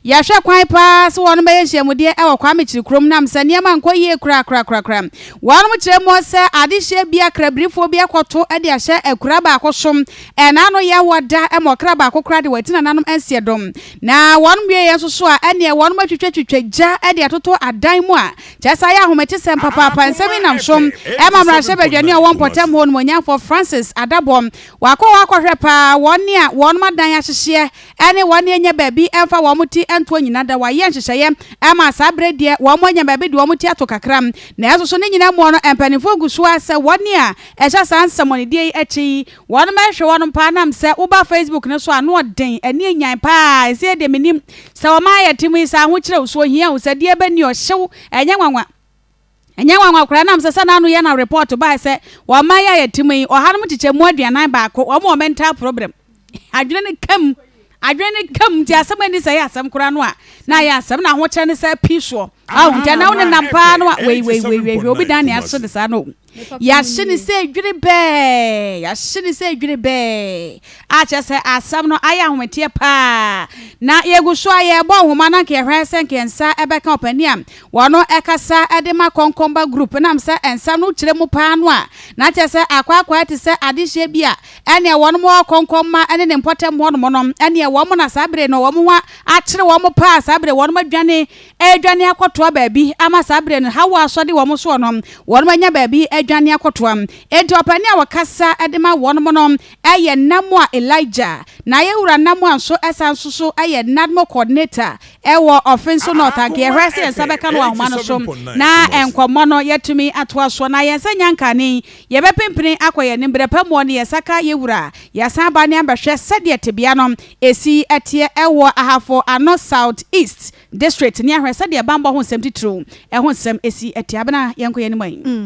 Yɛhwɛ kwan paa sɛ wɔnom bɛyɛ nhyiamudeɛ wɔ Kwame Kyiri kurom nam sɛ nneɛma nkɔ yie korakorakorakora. Wɔnom kyerɛ mu sɛ adehyeɛ bi a krabirifoɔ bi akɔto de ahyɛ akura baako so ɛna ano yɛ wɔ da ma ɔkra baako koraa de wɔati nananom nseɛ dom. Na wɔnom wieɛ nso so a ɛneɛ wɔnom atwitwatwitwa gya de atoto adan mu a kyerɛ sɛ ayɛ ahometesɛm papaapa. Nsɛm yi nam so ma mmarahyɛbadwani a ɔwɔ mpɔtam hɔ Onimonyamfoɔ Francis Adabɔ wakɔ hɔ akɔhwɛ paa wɔn a wɔnom adan ahyehyeɛ ne wɔn anya baabi mfa wɔn ti ntoɔ nyina da. Wɔayɛ nhyehyɛeɛ ama saa berɛ deɛ wɔn anya baabi de wɔn ti ato kakra. Nanso so ne nyina muɔ no mpanimfoɔ gu so ara sɛ wɔn a ɛhyɛ saa nsɛmɔnedie yi akyi yi wɔn bɛhwehwɛ wɔn paa nam sɛ woba Facebook no so a ano ɔden ani anyan paa. Ɛsei deɛ menim sɛ wɔn ayɛ te mu yi sɛ ahokyerɛ wo so ohia wo sɛ deɛ bɛni ɔhyew ɛnyɛ nwanwa. Ɛnyɛ nwanwa koraa nam sɛ sɛ n'ano yɛ na report bae sɛ wɔn man yi a yɛte mu yi ɔha no mu kyekyɛ mu 41 wɔn wɔ mental problem. Adwene no ka mu. Adwene no ka mu nti asɛm a ɛnni sɛ ɛyɛ asɛm koraa no a na ayɛ asɛm na ahokyerɛ no sɛ pii soɔ. Ahu nti ɛnɛ wo nenam paa no a wei wei wei wei hwɛ obi dan ne ahye no saa no. Yɛahye no sɛ dwerɛbɛɛ, yɛahye no sɛ dwerɛbɛɛ, a kyerɛ sɛ asɛm no ayɛ ahometeɛ paa. Na yɛgu so a yɛrebɔ nhoma na anka yɛhwɛ sɛ anka yɛn nsa bɛka ɔpanin a wɔno ɛkasa de ma Kɔnkɔnba Group ɛnam sɛ nsɛm no kyerɛ mu paa no a, na kyerɛ sɛ akwaakwaɛ te sɛ adehyeɛ bi a ɛneɛ wɔnom wɔ Kɔnkɔnma ne ne mpɔtam hɔnom no, ɛneɛ wɔn na saa bere no wɔn ho akyere wɔn paa, saa bere wɔnom adwane redwane akɔtoa baabi ama saa berɛ no haw a asɔ de wɔn soɔ no, wɔnom anya baabi adwane akɔtoa. Enti ɔpanin a ɔkasa de ma wɔnom no yɛ Namoa Elijah. Na yɛn wura Namoa nso san nso so yɛ NADMO coordinator wɔ Offinso North. Anka yɛhwɛ sɛ yɛn nsa bɛka no wɔ ahoma no so na nkɔmmɔ no yɛatumi atoa soɔ. Na yɛn nsa nnya nkane, yɛbɛpempene akɔ yɛn anim. Berɛ pa muɔ no yɛn nsa ka yɛn wura a, yɛasan aba ne abɛhwɛ sɛdeɛ tebea no ɛsi teɛ wɔ Ahafo Ano South East District ne ahwɛ sɛdeɛ banbɔ ho nsɛm titiriw ho nsɛm si te. Abena, yɛnkɔ yɛn anim ɛ.